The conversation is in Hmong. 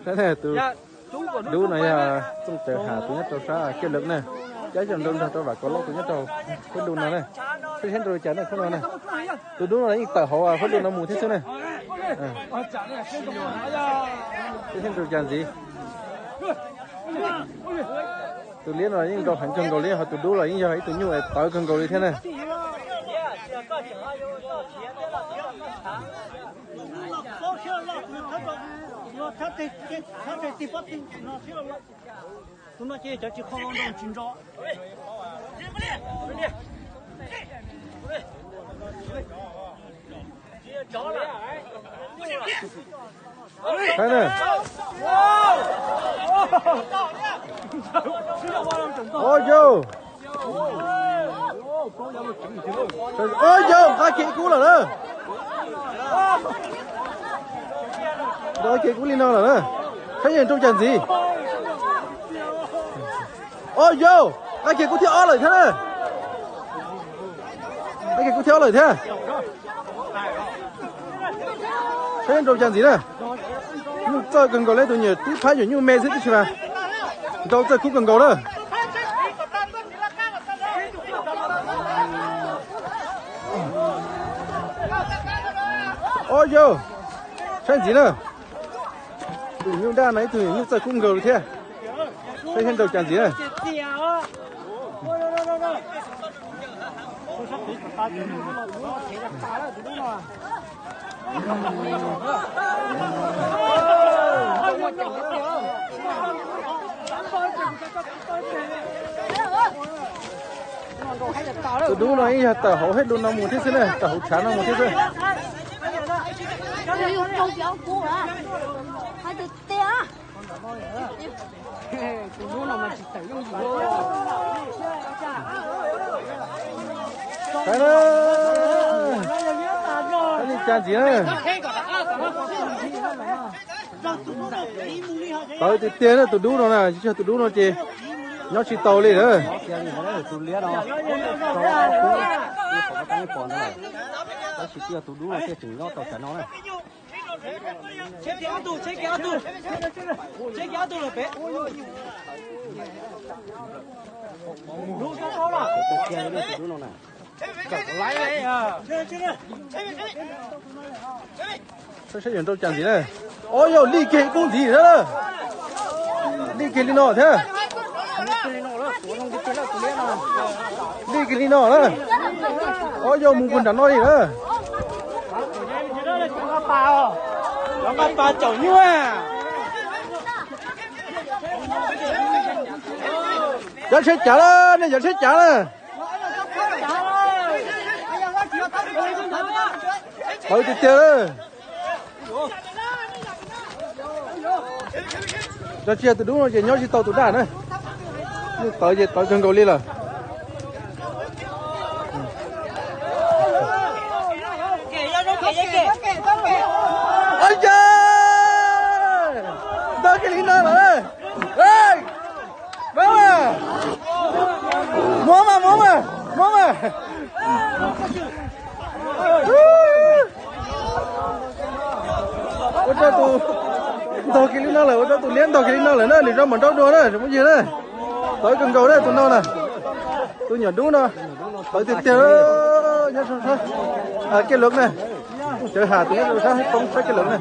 Tus dub no yog Txooj Cawv Ham tus nyob rau sab Kiaj Lawm na, cab xyoo nrau nrog rau Vam Kaus Lauj tus nyob rau Huab Lus no na. Saib seb nrau li cas na khub no na. Tus dub no yeej tawm hauv Huab Lus no mus thiab xwb na. Saib seb nrau cas ntxiv. Tus liab no yeej nrau heev kawg nkaus li, ho tus dub los yeej yog ib tug nyuj tawv kawg nkaus li thiab na. Tus no ces cov tsis kho nrau tsis nrau. Saib na. Ua yau, ua yau, nqa kiag kub lawm na. Nqa kiag kub li no lawm na. Saib yeej nrau cas ntxiv. Ua yau, nqa kiag kub thib ob lawm thiab na. Nqa kiag kub thib ob lawm thiab. Saib nrau cas ntxiv na. Nyuj txawj kawg nkaus li, tus nyuam tib phab nyuam nyuj me xwb tib si mas nrau txawj kub kawg nkaus na. Ua yau, saib ntxiv na. Tus nyuj daj no ib tug nyuj txawj kub nkaus li thiab. Saib seb nrau cas ntxiv na. Tus dub no ib yog tawm hauv Huab Lus no mus thiab xwb na, tawm hauv tshav no mus thiab xwb. Saib na, saib li cas ntxiv na. Tawv tiag tiag na, tus dub no na, tsis yog tus dub no ces nyob tsis tau li na. Tus liab no, tab sis tsis yog tus dub no thiaj tseem nyob tau tsam no na. Saib saib yuav nrau cas ntxiv na. Ua yau, lig kiag kub ntxiv na. Lig kiag li no thiab. Lig kiag li no na. Ua yau, mus puag nram no li na. Cov tsheb cav na, nej cov tsheb cav na. Tawv tiag tiag. Yog tsis yog tus dub no ces nyob tsis tau tus daj na. Nyuj tawv ces tawv kawg nkaus li lawm. Ab, ntog kiag li no lawm. Muab mas, muab mas, muab mas. Ua rau tus ntog kiag li no lawm, ua rau tus liab ntog kiag li no lawm na, nws zoo mam nrau dua na tsoom phooj ywg na. Tawv kawg nkaus na tus no na. Tus nyuam dub no tawv tiag tiag. Nyob sab Kiab Luam na, Txooj Cawv Ham tus nyob sab Hab Poob sab Kiab Luam na.